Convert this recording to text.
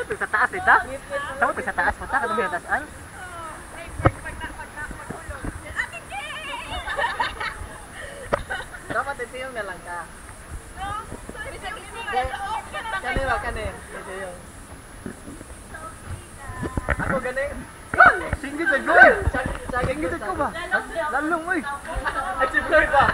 Samot sa taas dita. Samot sa taas pa ta katong ginatasan. Ay, pag maghulog. Ate Kay! Dapat ito yung nalang ka. No? Bisag isip ka loob ka na. Kani ba, kani? Ito yung. Ako gani. Singgit sa goy. Tsagin Singgit ko ba? Lalong oy. Ay, si Floyd ba?